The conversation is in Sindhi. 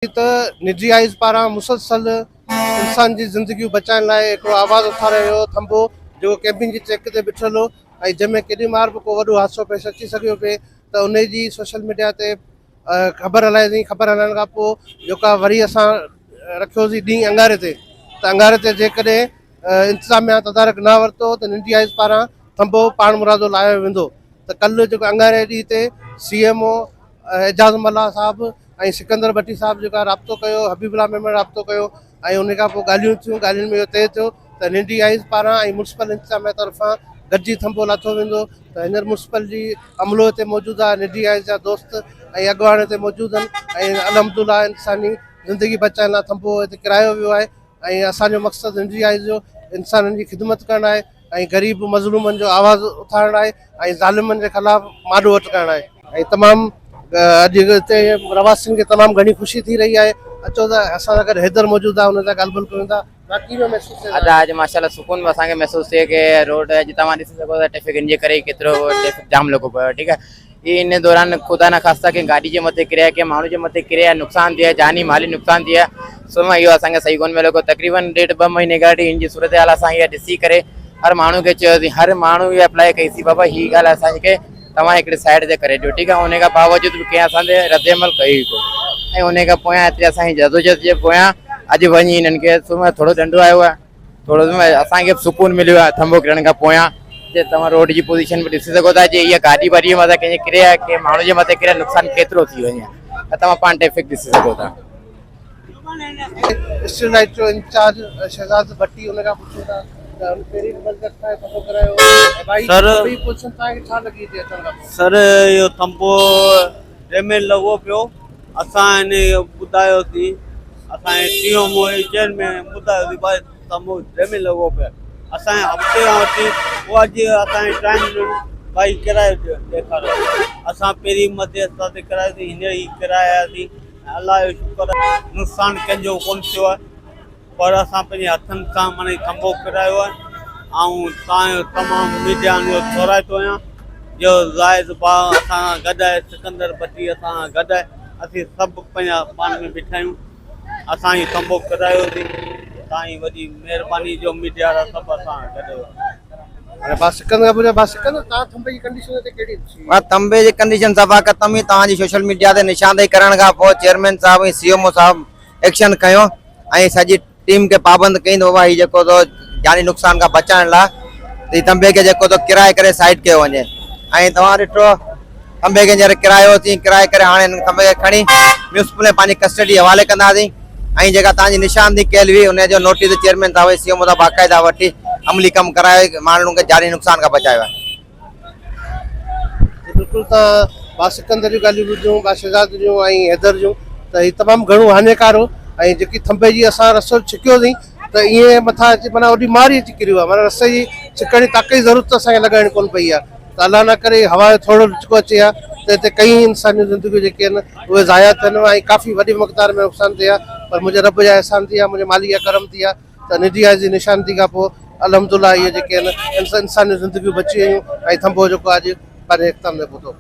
ته نجي آئيز پاران مسلسل انسان جي زندگيون بچائڻ لاء هڪڙو آواز اٿاريو ويو ٿنڀو جيڪو ڪيمپنگ جي چيڪ تي بيٺل هو ۽ جنهن ۾ ڪيڏي مهل به ڪو وڏو حادثو پيش اچي سگهيو پئي ته ان جي سوشل ميڊيا تي خبر هلائي خبر هلائڻ کان پوء جيڪا وري اسان رکيوسين ڏينهن اڱاري تي ته اڱاري تي جيڪڏهن انتظاميا تدارڪ نه ورتو ته ننڍي آئيز پاران ٿنڀو پاڻ مرادو لاهيو ويندو ته ڪلهه جيڪو اڱاري ڏينهن تي سي ايم او اعجاز ملاح صاحب ۽ سڪندر ڀٽي صاحب جيڪو آهي رابطو ڪيو حبيب الله ميمڻ رابطو ڪيو ۽ ان کان پوء ڳالهيون ٿيون ڳالهين ۾ اهو طئي ٿيو ته ننڍي آئيز پاران ۽ ميونسپل انتظاميا طرفان گڏجي ٿنڀو لاٿو ويندو ته هينئر ميونسپل جي عملو هتي موجود آهي ننڍي آئيز جا دوست ۽ اڳواڻ هتي موجود آهن ۽ الحمد لله انساني زندگي بچائڻ لاء ٿنڀو هتي ڪرايو ويو آهي ۽ اسان جو مقصد ننڍي آئيز جو انسانن جي خدمت ڪرڻ آهي ۽ غريب مظلومن جو آواز اٿارڻ آهي ۽ ظالمن جي خلاف ماڏو اٽڪائڻ آهي ۽ تمام اڄ هتي رهواسين کي تمام گهڻي خوشي ٿي رهي آهي اچو ته اسان سان گڏ حيدر موجود آهي ان سان ڳالهه ٻولهه ڪيون ٿا باقي ڪيئن محسوس ٿئي ادا اڄ ماشاءالله سڪون اسان کي محسوس ٿئي ڪي روڊ اڄ توهان ڏسي سگهو ٿا ٽريفڪ ان جي ڪري ڪيترو ٽريفڪ جام لڳو پيو آهي ٺيڪ آهي هي ان دوران خدا نه خواسته ڪنهن گاڏي جي مٿي ڪري ڪنهن ماڻهو جي مٿي ڪري نقصان ٿئي جاني مالي نقصان ٿئي سو اهو اسان کي صحيح ڪونه پيو لڳو تقريبن ڏيڍ ٻه مهيني کان وٺي هن جي صورتحال اسان اها ڏسي ڪري هر ماڻهو کي چيوسين هر ماڻهو اها اپلائي ڪئي سي بابا هي ڳالهه اسان کي توهان هڪڙي سائيڊ تي ڪري ڏيو ٺيڪ آهي ان کان باوجود به ڪنهن اسان تي رد عمل ڪيو ئي ڪونه ۽ ان کان پويان ايتري اسان جي جدوجهد جي پويان اڄ وڃي هنن کي ٿورو ڏنڊو آيو آهي ٿورو اسان کي به سڪون مليو آهي ٿنڀو ڪرڻ کان پويان جي توهان روڊ جي پوزيشن به ڏسي سگهو ٿا جي اها گاڏي واڏي مٿان ڪنهن جي ڪري آهي ڪنهن ماڻهو جي مٿي ڪري نقصان ڪيترو ٿي وڃي ته توهان پاڻ ٽريفڪ ڏسي سگهو ٿا. اسٽريٽ لائيٽ جو انچارج شهزاد ڀٽي ان کان پڇون ٿا ته هن پهرين به بند کان ٿنڀو ڪرايو هو ۽ ڀائي سر ٿنڀي پوزيشن توهان کي ڇا لڳي هتي اچڻ کان پوء؟ سر اهو ٿنڀو ڊيميج لڳو پيو اسان هن کي ٻڌايوسين اسان جي ٽيون موهي چيئرمين ٻڌايو ته ڀائي ٿنڀو ڊيميج لڳو پيو آهي اسان کي هفتي کان وٺي پوء اڄ اسان کي ٽائيم ڏنو ڀائي ڪرائي ڏيکاريو اسان پهرين مٿي رستي تي ڪرايوسين هينئر هي ڪرائي آياسين الله جو شڪر آهي نقصان ڪنهن جو ڪونه ٿيو آهي پر اسان پنهنجي هٿن سان معني ٿنڀو ڪرايو آهي آئون توهان جو تمام ميڊيا جو ٿورائتو آهيان جو زاهد ڀاء اسان سان گڏ آهي سڪندر ڀٽي اسان سان گڏ آهي اسين سڀ پنهنجا پاڻ ۾ بيٺا آهيون اسان هي ٿنڀو ڪرايوسين توهان جي وڏي مهرباني جو ميڊيا وارا سڀ اسان سان گڏ هيا. هاڻي ڀاء سڪندر کان پڇان ڀاء سڪندر توهان ٿنڀي جي ڪنڊيشن هتي ڪهڙي ڏسي؟ ڀاء ٿنڀي جي ڪنڊيشن صفا ختم هئي توهان جي سوشل ميڊيا تي نشاندهي ڪرڻ کان پوء چيئرمين صاحب ۽ سي ايم او صاحب ايڪشن کنيو ۽ سڄي ٽيم کي پابند ڪئي ته بابا هي جيڪو تو جاني نقصان کان بچائڻ لاء هي ٿنڀي کي جيڪو تو ڪرائي ڪري سائيڊ ڪيو وڃي ۽ توهان ڏٺو ٿنڀي کي هينئر ڪرايوسين ڪرائي ڪري هاڻي هن ٿنڀي کي کڻي ميونسپل ۾ پنهنجي ڪسٽڊي حوالي ڪنداسين ۽ جيڪا توهان جي نشاندهي ڪيل هئي ان جو نوٽيس چيئرمين صاحب ۽ سي ايم او صاحب باقاعده وٺي عملي ڪم ڪرائي ماڻهن کي جاني نقصان کان بچايو آهي. جي بلڪل تان با سڪندر جون ڳالهيون ٻڌيون با شهزاد جون ۽ حيدر جون ته هي تمام گهڻو هاڃيڪار هو ۽ جيڪي ٿنڀي جي اسان رسو ڇڪيوسين ته ائين مٿان اچي معنيٰ اوڏي مار ئي اچي ڪريو آهي معنيٰ رسي جي ڇڪڻ جي طاقت جي ضرورت اسان کي لڳائڻي ڪونه پئي آهي ته الله نه ڪري هوا جو ٿورو ڌچڪو اچي ها ته هتي ڪئين انساني زندگيون جيڪي آهن اهي ضايع ٿين ها ۽ ڪافي وڏي مقدار ۾ نقصان ٿئي ها پر منهنجي رب جا احسان ٿي ويا منهنجي مالڪ جا ڪرم ٿي ويا ته نجي آء جي نشاندهي کان پوء الحمد الله اهي جيڪي آهن انساني زندگيون بچي ويون ۽ ٿنڀو جيڪو اڄ پنهنجي اختتام تي پهتو.